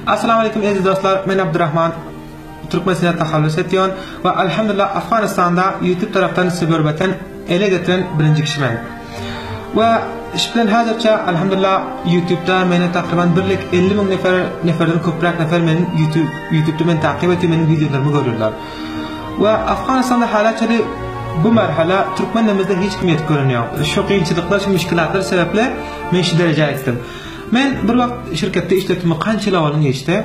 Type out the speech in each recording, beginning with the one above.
Assalamu aleýkum eziz dostlar, men Abdurrahman Türkmen sinet tahallus etýän we alhamdulillah Afganistanda YouTube tarapdan siberwatan ele getiren birinji kişi men. We şu bilen häzirçe alhamdulillah YouTube'da meni takriban 1 lek 50 müň nefer neferden köpräk nefer meniň YouTube YouTube'da meni takip etýär, meniň wideolarymy görýärler. We Afganistanda hala çenli bu merhala türkmen dilimizde hiç kim ýetip gören ýok. Şu kynçylyklar, şu müşkilatlar sebäpli men şu derejä ýetdim. Men bir wagt şirketde işletimi kança ýyl awalyň geçdi.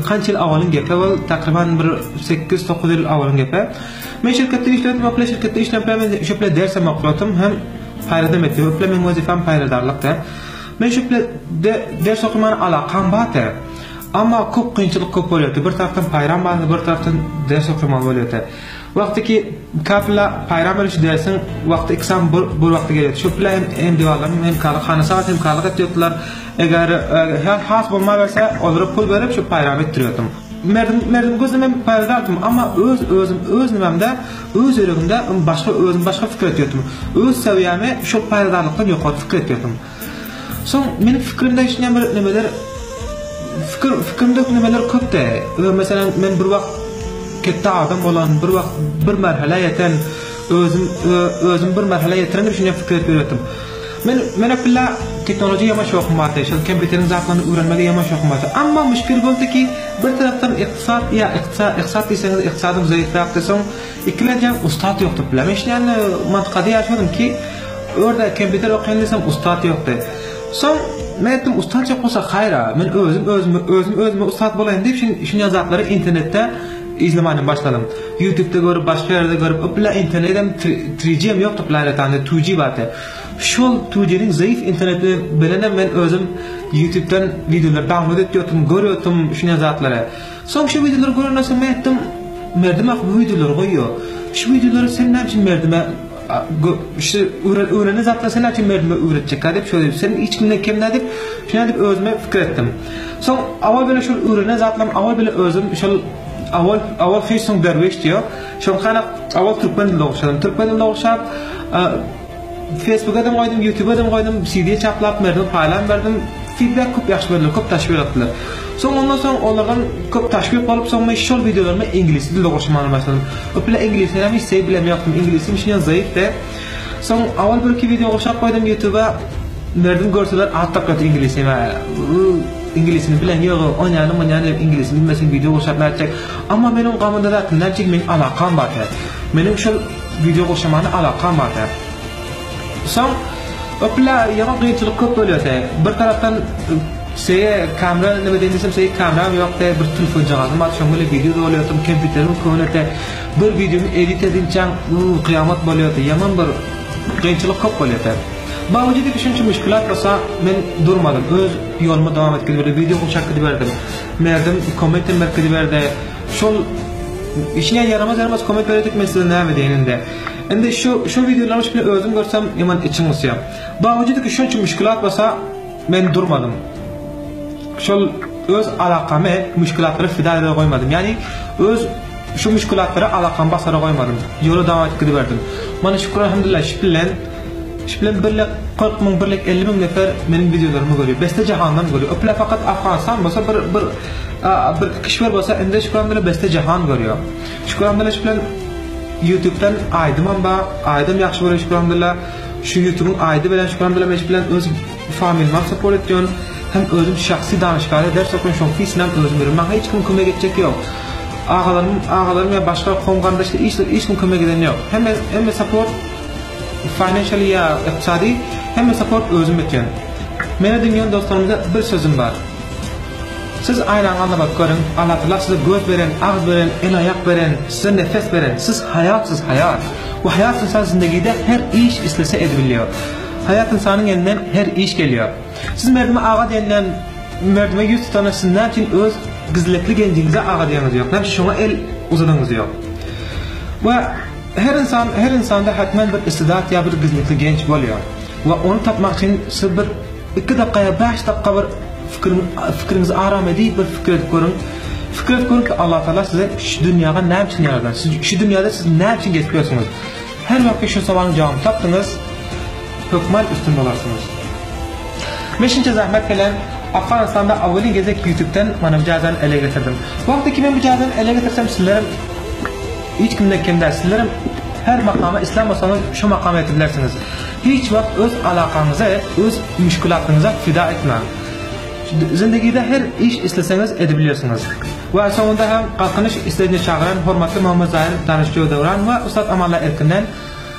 Kança ýyl awalyň gepe bol, takryban bir 8-9 ýyl awalyň gepe. Men şirketde işledim, öple şirketde işläp men şöple dersem oklatym hem paýradam etdim. Öple meň wezipem paýradarlykdy. Men şöple de ders okumana alakam bardy. Amma köp kynçylyk köp bolýardy. Bir tarapdan paýram bardy, bir tarapdan ders okamaly bolýardy. Wagty ki kapla paýram bilen şu dersiň wagty ikisam bir bir wagtda gelýärdi. Şo pula hem hem diwarlaryň hemkarlyk hana sagat hemkarlyk etýärdiler. Eger has bolmaberse olara pul berip şu paýramy etdirýärdim. Merdim merdim gözüm hem paýradardym, amma öz özüm öz nimemde öz ýüregimde başga özüm başga pikir etýärdim. Öz sewiýämi şol paýradarlykdan ýokary pikir etýärdim. Soň meniň fikrimde şinä bir nimeler fikir fikrimde nimeler köpdi. Meselem men bir wagt ketde adam bolan, bir wagt bir merhelä ýeten, özüm özüm bir merhelä ýetiren diýip şinä fikir edip ýöretdim. Men men billa tehnologiýa ýaman şowhum bardy. Şol kompýuteriň zatlaryny öwrenmege ýaman şowhum bardy. Amma müşkil boldy ki, bir tarapdan ykdysat ýa ykdysat ykdysat diýseňiz ykdysadym zaýyfrakdy. Soň ikilenjem ussat ýokdy billa. Men şinä mantykada ýaşadym ki, Örde kompýuter okaýyn diýsem ussat ýokdy. Soň men aýtdym ussat ýok bolsa haýra, men özüm özüme özüm özüme ussat bolaýyn diýip şun şun zatlary internetde izlemäne başladym. Ýutubda görüp başga ýerde görüp o bile internetem 3G hem ýokdy planetanda 2G bardy. Şol 2G-niň zaif interneti bilenem men özüm Ýutubdan wideolar download etýärdim, görýärdim şun zatlary. Soň şu wideolary görenden soň men aýtdym Merdim ah bu wideolary goýýar. Şu wideolary sen näme üçin Merdime Şu öwrenen zatlar sen näçe merdime öwretjekkä diýip şöyle sen hiç kimden kem däl diýip şeýle diýip özüme pikir etdim. Soň awal bile şol öwrenen zatlarym awal bile özüm şol awal awal hiç soň derwiş diýýär. Şol kana awal türkmen dilinde ogşadym. Türkmen dilinde ogşap Facebooka-da goýdum, YouTube'a-da goýdum, CD çaplap merdime paýlan berdim. Feedback köp ýagşy berdiler, köp teşwik etdiler. Soň ondan soň olardan köp teşwik bolup soň men şol wideolarymy iňlis dilde goşmaga başladym. Öpüle iňlisçe hiç şey bilem ýokdum. Iňlisçem şundan zaýyfdy. Soň awal bir iki wideo goşap goýdum YouTube'a. Merdim görseler at dakýardy iňlisçeme. Iňlisini bilen ýok, onýany munýany iňlisini bilmeseň wideo goşap nätjek. Amma meniň gamynda zat nätjek meniň alakam bar. Meniň şol wideo goşamana alakam bar. Soň öpüle ýaňy kynçylyk köp bolýardy. Bir tarapdan şeýe kamera neme diýen diýsem şeýe kameram ýokdy, bir telefonjagazym bar, şoň bilen wideo dolýardym, kompýuterim könedi. Bir wideony edit edinçäň kyýamat bolýardy, ýaman bir kynçylyk köp bolýardy. Bawujydy şunça müşkilat bolsa men durmadym, öz ýoluma dowam edip gidiberdim, wideo gurşap gidiberdim. Merdim komment hem berip gidiberdi. Şol işine ýaramaz ýaramaz komment berdik men size näme diýen indi. Indi şu şu wideolary şimdi özüm görsem ýaman içim gysýar. Bawujydyki şunça müşkilat bolsa men durmadym. Şol öz alakamy müşkilatlara fida edere goýmadym. Ýani öz şu müşkilatlara alakamy basara goýmadym. Ýola dowam edip gidiberdim. Mana şükür elhamdülillah şu bilen şu bilen bir lek 40 müň, bir lek 50 müň nefer meniň wideolarymy görýär. Beste jahandan görýär. Öple fakat Afganistan bolsa bir bir bir kişiler bolsa indi şükür elhamdülillah beste jahan görýär. Şükür elhamdülillah şu bilen Youtube'dan aýdymam bar. Aýdym ýagşy görýän şükür elhamdülillah. Şu YouTube'un aýdy bilen şükür elhamdülillah men bilen öz familim support etýän. Hem özüm şahsy danyşgahda ders okaýan şoň fisinem özüm berýän. Maňa hiç kim kömek etjek ýok. Agalarym, agalarym ýa başga kowum garyndaşlar hiç hiç kim kömek eden ýok. Hemme hemme support financially ýa ykdysady hemme support özüm etýän. Meni diňleýän dostlarymyza bir sözüm bar. Siz aýnaň alnyna bakyp görüň, Allatagala size göz beren, agyz beren, el-aýak beren, size nefes beren, siz haýatsyz haýat. Bu haýat ynsan zindegide her iş islese edibilýär. Haýat ynsanyň elinden her iş gelýär. Siz merdime aga diýenden, merdime ýüz tutanda siz näme üçin öz gizlekli genjiňize aga diýeňiz ýok, näme üçin şoňa el uzadyňyz ýok. We her ynsan, her ynsanda hetmen bir istidat ýa bir gizlekli genç bolýar. We ony tapmak üçin siz bir Iki dakga ýa bäş dakga bir fikriň fikriňizi aram edip bir fikir edip görüň. Fikir edip görüň ki Allah Taala size şu dünýäge näme üçin ýaradan? Siz şu dünýäde siz näme üçin gezip ýörsüňiz? Her wagtky şu sowalyň jogabyny tapdyňyz, hökman üstün bolarsyňyz. Men şunça zähmet bilen. Afganistanda awwelin gezek Ýutubdan mana bu jaýdan ele getirdim. Wagty ki men bu jaýdan ele getirsem sizlerem hiç kimden kem däl. Sizlerem her makama islän bolsaňyz şu makama ýetip bilersiňiz. Hiç wagt öz alakaňyzy öz müşgülatyňyza fida etmäň. Zindigide her iş isleseňiz edibilýärsiňiz. We soňunda hem Galkynyş islegine çagyran hormatly Muhammet Zahir Danyşjo Döwran we Ussat Amanla Erkinden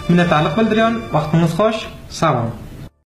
minnetdarlyk bildirýän. Wagtyňyz hoş. Sag boluň.